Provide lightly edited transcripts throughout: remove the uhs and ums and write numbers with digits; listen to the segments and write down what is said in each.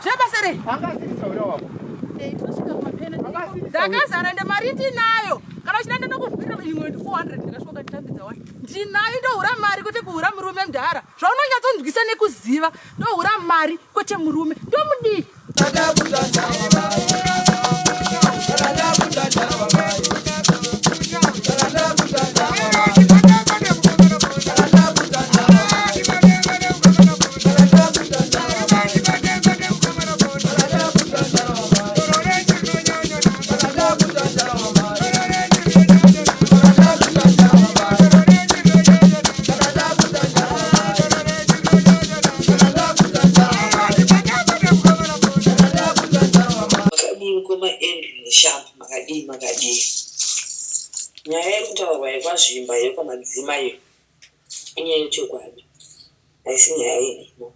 Zvebasa rei? Ndakazara ende mari ndinayo. Kana uchida ndinokuvhurira imwe 400 ndikasvika ukanditambidza wani. Ndinayo ndohura mari kwete kuhura murume mudhara. Zvaunonyatsonzwisa nekuziva ndohura mari kwete murume. Ndomudii? Makadii mukoma Andrew Neshamba makadii makadii. Nyaya iri kutaurwa yekwaZvimba yekwaMadzima iyo inyaya yechokwadi haisi nyaya yenhema.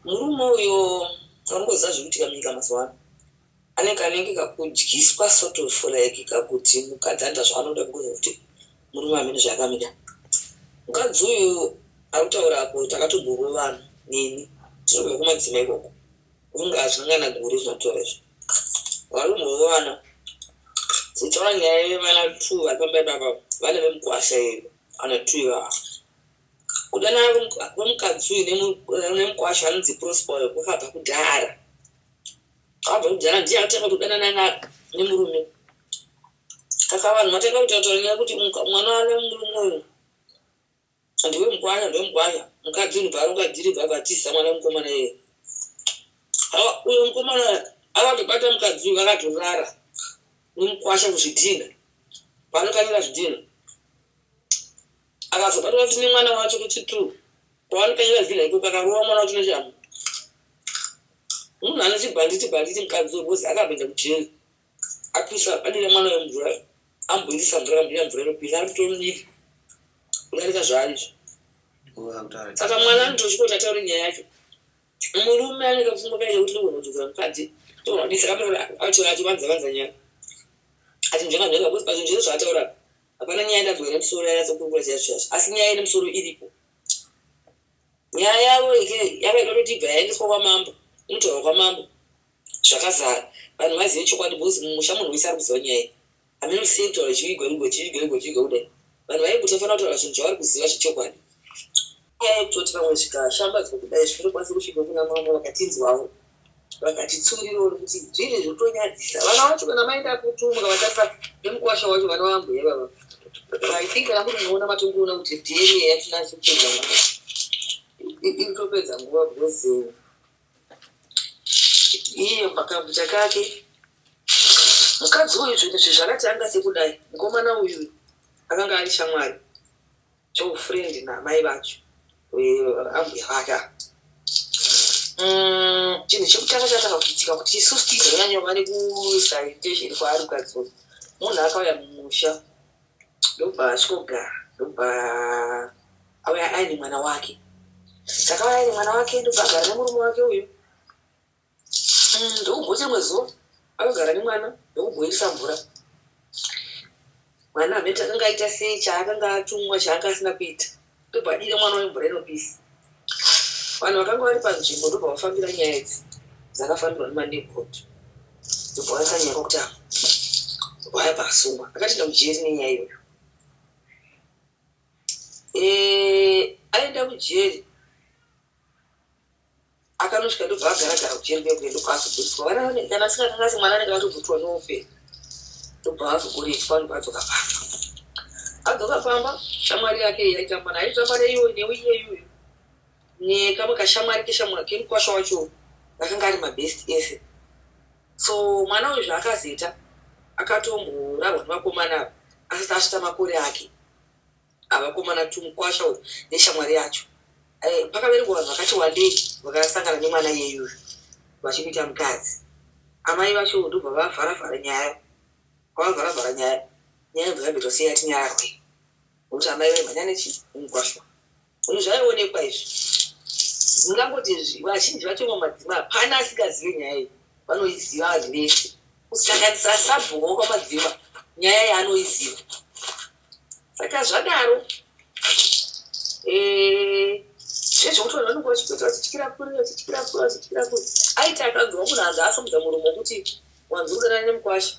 Murume uyo anongoziva zviri kuitika munyika mazuva ano ane kanenge kakudyiswa sort of like kakuti mukadzi anoita zvaanoda because of kuti murume hameno zvaakamida. Mukadzi uyu ari kutaura apo takatomborovana neni tinobva kumadzima ikoko. Kunge hazvina kana gore zvinotaura izvi. Vanomborovana. Tichitaura nyaya yevana two vari pamba ipapa vana vemukwasha iri ana two ivava. Kudanana kwemukadzi uyu nemukwasha anonzi Prosper uyu kwakabva kudhara. Kwakabva kudhara ndiye akatanga kudanana nemurume. Saka vanhu vatanga kutaura nyaya yekuti mwana nemurume uyu Ndiwe mukwasha ndiwe mukwasha mukadzi uyu bva dhiri bva bvatisa mwana mukomana iye uyo mukomana akatobata mukadzi uyu vakatorara nemukwasha kuzvidhinha paanokanyira zvidhinha akazobatwa futi nemwana wacho kuti tu kwaanokanyira zvidhinha ikoko akarova mwana wacho neshamhu munhu anoti bhanditi bhanditi mukadzi uyu because akapinda kujeri apisa adira mwana wemvura amboirisa mvura amboira mvura inopisa ari kutomudiki kudarika zvaari izvo saka mwana anotosvika kuti ataure nyaya yacho murume ane kapfungwa kaye kekuti ndogona kudzokera mukadzi togona kudii saka acho achivanza vanza nyaya achinzvenga nzvenga because pazvinhu zvese zvaataura hapana nyaya ndanzwa ine musoro yanyatsokurukura chaizvo chaizvo asi nyaya ine musoro iripo nyaya yavo yakaita kuti ibva yaendeswa kwamambo inotaurwa kwamambo zvakazara vanhu vazive chokwadi because mumusha munhu wese ari kuziva nyaya iyi hameno sei kutaura ichivigwa vigwa ichivigwa vigwa ichivigwa kudai vanhu vaiguta fanira kutaura zvinhu zvavari kuziva zvechokwadi nyaya yekutoti vamwe zvikashambadzwa kudai zvinokwanisa kusvika kuna mambo vakatinzwawo vakatitsurirawo nekuti zvinhu izvi kutonyadzisa vana vacho kana maenda kutumwa vatarisa nemukwasha wacho vana vambuya ivava i think kana muri munoona matongoona kuti dna yatinatso kupedza nguva iri kutopedza nguva because Iye pakabuda kake mukadzi uyu zvinhu izvi zvakatanga sekudai mukomana uyu akanga ari shamwari choufriend naamai vacho ambuya vake ava chinhu chekutanga chatanga kuitika kuti isusu tizonyanya nekusaitesheni kwaari mukadzi uyu munhu akauya mumusha ndobva asvikogara ndobva auya aine mwana wake saka auya aine mwana wake ndobva agara nemurume wake uyu ndokumboti rimwe zuva akagara nemwana ndokubhoirisa mvura mwana hameti akanga aita sei chaakanga atumwa chaanga asina kuita ndobva adira mwana wemvura inopisa vanhu vakanga vari panzvimbo ndobva vafambira nyaya idzi dzakafambirwa nemaneighborhood ndobva vaisa nyaya kwakuti apa wayabva asungwa akatoenda kujeri nenyaya iyoyo eh, aenda kujeri akanosvika ndobva agara gara kujeri kuya kuya ndobva azoburitswa vana vane kana asingakangasi mwana anenge atobvutwa nofe ndobva azoburitswa ndobva adzoka pamba adzoka pamba shamwari yake yaitamba naye aitamba neiyo neuiyeyuyu nekamwe kashamwari keshamwari kemukwasha wacho vakanga ari mabest ese so mwana uyu zvaakazoita akatomborarwa nevakomana ava asati asvita makore ake avakomana tu mukwasha uyu neshamwari yacho eh, pakaverengwa vanhu vakati wandei vakasangana nemwana iyeyuyu vachimuita mukadzi amai vacho ndobva vavharavhara nyaya kwavavharavhara nyaya nyaya yobva yabetwa sei yati nyararwe nokuti amai vaimhanya nechi nemukwasha uyu zvaionekwa izvi ndingangoti vazhinji vacho mumadzima hapana asingazive nyaya iyi vanoiziva vanhu vese kusanganisa sabhuku wekwamadzima nyaya yaanoiziva saka zvadaro vachitoita vachityira kure vachityira kure vachityira kure aiti akanzwa munhu anzi asimudza muromo wekuti wanzi udanana nemukwasha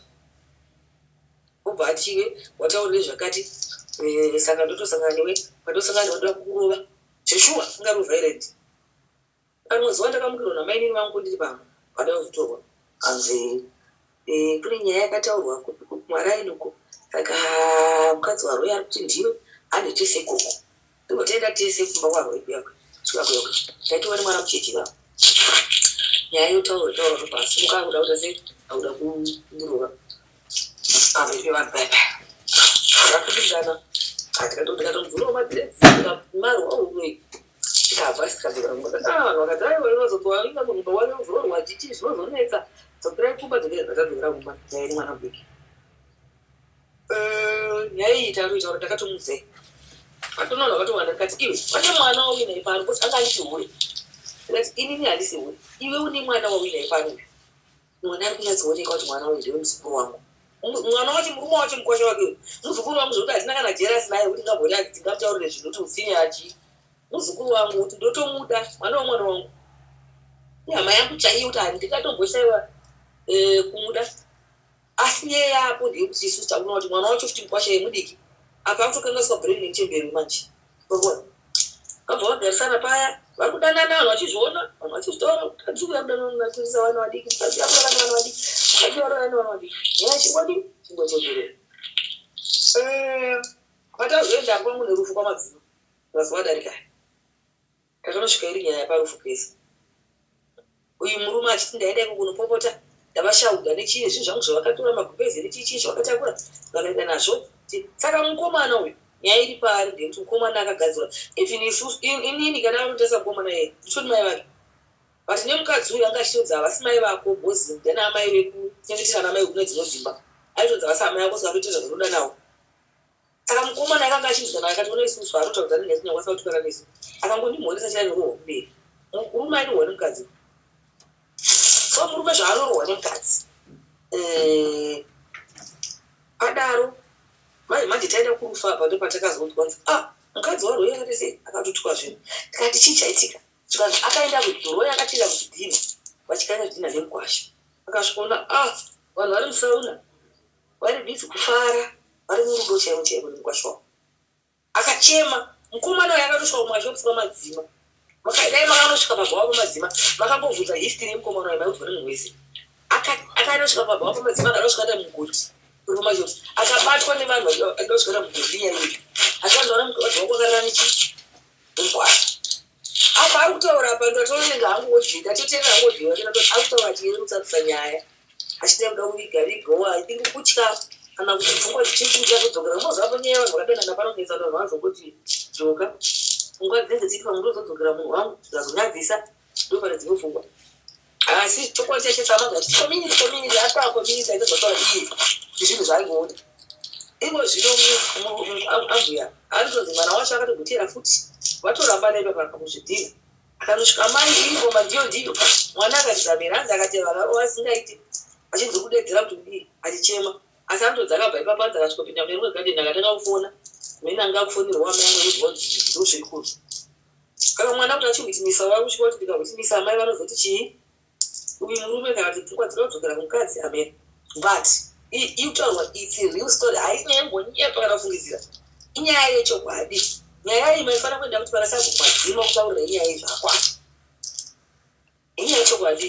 obva atiwe wataurire zvakati eh, saka ndotosangana newe pandosangana newe ndoda kukurova zveshuwa ingari violent Rimwe zuva ndakamukirwa namainini vangu ndiri pamba vada kuzotorwa hanzi eh, kune nyaya yakataurwa kumaraini uko saka mukadzi waRoy ari kuti ndiwe hande tese ikoko ndobva taenda tese kumba kwaRoy kuya kuya svika kuya kuya ndaitova nemwana mucheche vavo nyaya yotaurwa taurwa ndobva asimuka akuda kuita sei akuda kumurova pamberi pevanhu paya paya vakakumbirana ndikatomubvurawo madhirezi marwa uwe tikabva tikadzokera kumba ah, vanhu vakati aiwa unozotowavinga munhu pawave uzororwa chichi zvinozonetsa dzokerai kumba dzokera tadzokera kumba nyaya iri mwana mudiki eh, nyaya iyi takuitaura ndakatomudzei atonoona vakatowanda ndikati iwe pane mwana wauinaye pano bcause anga anditi hure ndikati inini handisi hure iwe une mwana wauinaye pano uyu mwana ari kunyatsooneka kuti mwana uyu ndewe muzukuru wangu mwana wacho murume wacho mukwasha wake uyu muzukuru wangu zvekuti hatina kana jerasi naye kuti ngamboti anzi tingamutaurire zvinhu kuti utsinye achi muzukuru wangu kuti ndotomuda mwana wemwana wangu ihama yangu chaiyo kuti handingatombosaiwa eh, kumuda Asi nyaya yapo ndeyekuti isusu takuona kuti mwana wacho futi mukwasha yemudiki apa akutokanganiswa brain nemuchembere manje. Urikuona? Vabva vagarisana paya vari kudanana vanhu vachizviona vanhu vachizvitaura mukadzi uyu akudanana natirisa vana vadiki mukadzi akudanana vana vadiki mukadzi akudanana vana vadiki nyaya chingodi chingotenderera eh, patazoenda kwangu nerufu kwamadzima mazuva adarika Takanosvika iri nyaya yaparufu pese. Uyu murume achiti ndaenda iko kunopopota ndavashauda nechii nezvinhu zvangu zvavakatora magumbeze nechii chii zvavakatakura vakaenda nazvo. Saka mukomana uyu nyaya iri paari ndeyekuti mukomana akagadzirwa even isu inini kana vanotarisa mukomana iye nditori mai vake but nemukadzi uyu anga achitonzi havasi mai vako bhozi ndana amai vekuchengetera ana mai kune dzimwe dzimba aitonzi havasi amai vako saka toita zvavanoda navo Saka mukomana akanga achinzi kana akationa isusu anotaudzana nesu nyangwe asina kutukana nesu akangondimhoresa chete anorohwa kumberi. Murume airohwa nemukadzi. So murume zvaanorohwa nemukadzi eh, padaro manje manje taenda kurufa apa ndopatakazonzwa kunzi ah mukadzi waRoy akati sei akatotukwa zvinhu tikati chii chaitika zvikanzi akaenda Roy akatienda kuchidhina vachikaenda zvidhina nemukwasha akasvikoona ah vanhu vari musauna Vari busy kufara vari murudo chaimo chaimo nemukwasha wavo. Akachema mukomana uyo akatosvika kumashops kwamadzima. Dai makanosvika pabhawa pamadzima makangobvunza history yemukomana uyo maiudzwa nemunhu wese. Akanosvika pabhawa pamadzima akanosvika nemugodhi uri pamashops akabatwa nevanhu vanosvika nemugodhi nyaya iyoyo. Asi vanhu vana mukadzi wako akarara nechi nemukwasha. Apa ari kutaura apa ndatoverenga hangu audio ndatoteerera hangu audio yacho ndati ari kutaura achirutsa nyaya. Achida kuda kuviga vigawo I think kutya kana kuti pfungwa dzichiri kutya kudzokera unoziva panyaya yevanhu vakadanana panonetsa kuti vanhu vazongoti dzoka pfungwa dzinenge dzichiti pamwe ndozodzokera munhu wangu zvikazonyadzisa ndopane dzimwe pfungwa asi chokwadi chacho chamaga kuti community community ataura community aitozotaura iye kuti zvinhu zvaingoona iko zvino ambuya anotonzi mwana wacho akatogotera futi vatoramba naipa pakuzvidhina Akanosvika mai iyi ngoma ndiyo ndiyo mwana akati zamira hanzi akati vakarova asingaiti achinzi kudedzera kuti kudii achichema asi anotodzi akabva ipapo hanzi akasvikopinda mune rimwe garden akatanga kufona mene anga akufonerwa amai angu ekuti wanzi ndozviri kuri kana mwana kuti achiwitinisa wakusvika kuti ndikawitinisa amai vanozoti chii Uyu murume kana kuti pfungwa dzinoda kudzokera kumukadzi amen but ikutaurwa its a real story haisi nyaya yekumbonyepa kana kufungidzira inyaya yechokwadi nyaya iyi maifanira kuenda kuti pana sabhuku madzima kutaurira inyaya iyi zvakakwana inyaya yechokwadi.